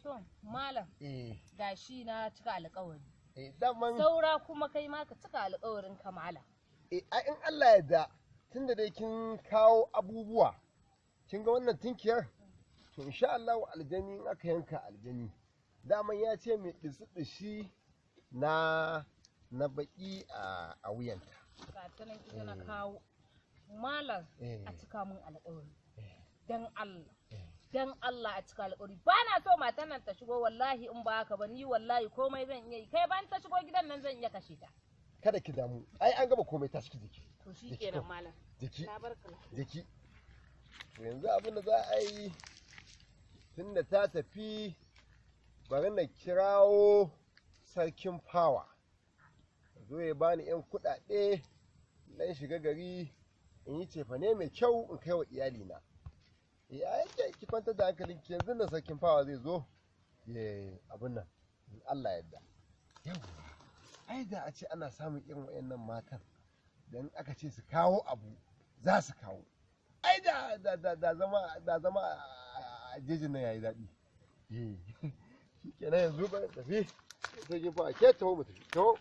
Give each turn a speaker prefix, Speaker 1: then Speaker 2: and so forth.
Speaker 1: To malam,
Speaker 2: Eh,
Speaker 1: gashi na cika alƙawari.
Speaker 2: Eh, daman
Speaker 1: Saura kuma kai ma ka cika alƙawarin ka, malam.
Speaker 2: Eh, ai in Allah ya da, tunda dai kin kawo abubuwa, kin ga wannan tinkiyar, to insha Allah aljani, in aka yanka aljani, daman ya ce mai ɗishi na baki a wuyanta.
Speaker 1: Ga ta nan ita na kawo. Malam, a cika min alƙawari. Dan Allah. Dan Allah a cika alƙawari. Ba na so matan nan ta shigo, wallahi in ba haka ba ni wallahi komai zan iya yi. Kai, ban ta shigo gidan nan zan iya kashe ta.
Speaker 2: Kada ki damu, ai an gama komai, tashi ki jiki.
Speaker 1: To shi kenan, malam.
Speaker 2: Jiki.
Speaker 1: Na barka.
Speaker 2: Jiki. To yanzu abin da za a yi, tunda ta tafi, bari na kirawo sarkin fawa zo ya bani 'yan kuɗaɗe dan shiga gari in yi cefane mai kyau in kai wa iyalina. Ya yake, ki kwantar da hankalinki, yanzu nan sarkin fawa zai zo ya abin nan in Allah yadda. Yawwa, ai da a ce ana samun irin wayannan matan dan aka ce su kawo abu za su kawo, ai da zama a jejin nan yayi daɗi. Eh, shikenan, yanzu ba tafi sarkin fawa, ke taho mu tafi, taho.